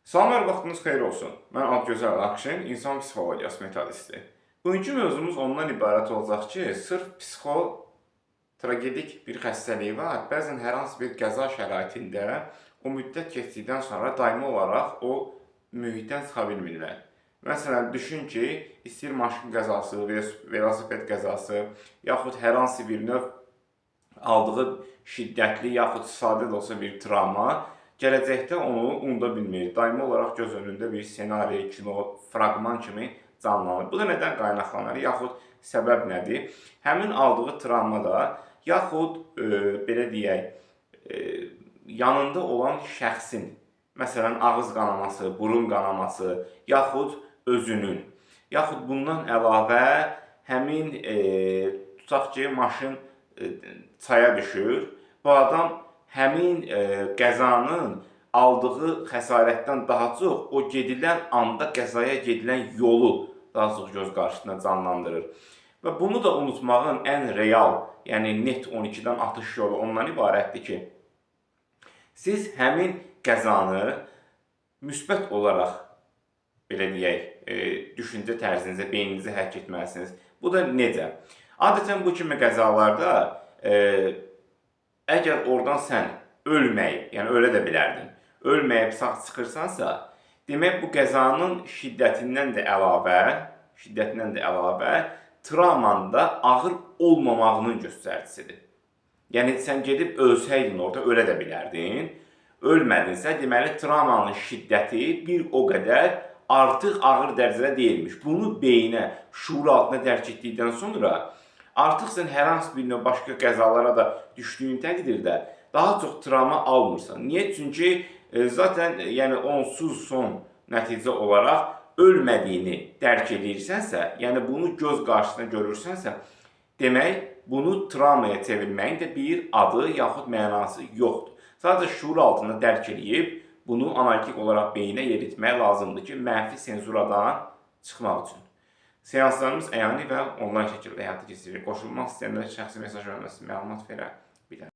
Salam, hər vaxtınız xeyir olsun. Mən Adgözəl Akşin, insan psixologiyası metodisti. Bugünkü mövzumuz ondan ibarət olacaq ki, sırf psixotragedik bir xəstəlik var. Bəzən hər hansı bir qəza şəraitində o müddət keçdikdən sonra daimi olaraq o mühitdən çıxa bilmirlər. Məsələn, düşün ki, istəyir maşın qəzası, velosiped qəzası, yaxud hər hansı bir növ aldığı şiddətli yaxud sadə də olsa bir travma gələcəkdə onu unuda bilmir. Daimi olaraq göz önündə bir ssenari, kino, fraqman kimi canlanır. Bu da nədən qaynaqlanır, yaxud səbəb nədir? Həmin aldığı travma da yaxud belə deyək, yanında olan şəxsin, məsələn, ağız qanaması, burun qanaması, yaxud özünün, yaxud bundan əlavə həmin tutaq ki, maşın çaya düşür. Bu adam həmin qəzanın aldığı xəsarətdən daha çox o gedilən anda qəzaya gedilən yolu daha çox göz qarşısında canlandırır. Və bunu da unutmağın ən real, yəni net 12-dən atış yolu ondan ibarətdir ki, siz həmin qəzanı müsbət olaraq belə deyək, düşüncə tərzinizə, beyninizə həkk etməlisiniz. Bu da necə? Adətən bu kimi qəzalarda əgər oradan sən ölməyib, yəni ölə də bilərdin, ölməyib sağ çıxırsansa, demək bu qəzanın şiddətindən də əlavə travmanın da ağır olmamağının göstəricisidir. Yəni sən gedib ölsəydin orada ölə də bilərdin. Ölmədinsə, deməli travmanın şiddəti bir o qədər artıq ağır dərəcədə deyilmiş. Bunu beyinə, şuur altına dərk etdikdən sonra artıq sən hər hansı bir növ başqa qəzalara da düşdüyün təqdirdə daha çox travma almırsan. Niyə? Çünki zaten yəni onsuz son nəticə olaraq ölmədiyini dərk edirsənsə, yəni bunu göz qarşısında görürsənsə, demək bunu travmaya çevirməyin də bir adı yaxud mənası yoxdur. Sadəcə şuur altında dərk eləyib bunu analitik olaraq beyinə yeritmək lazımdır ki, mənfi senzuradan çıxmaq üçün. Seanslarımız əyani və onlayn şəkildə həyata keçirilir. Qoşulmaq istəyənlər şəxsi mesaj verməsi məlumat verə bilər.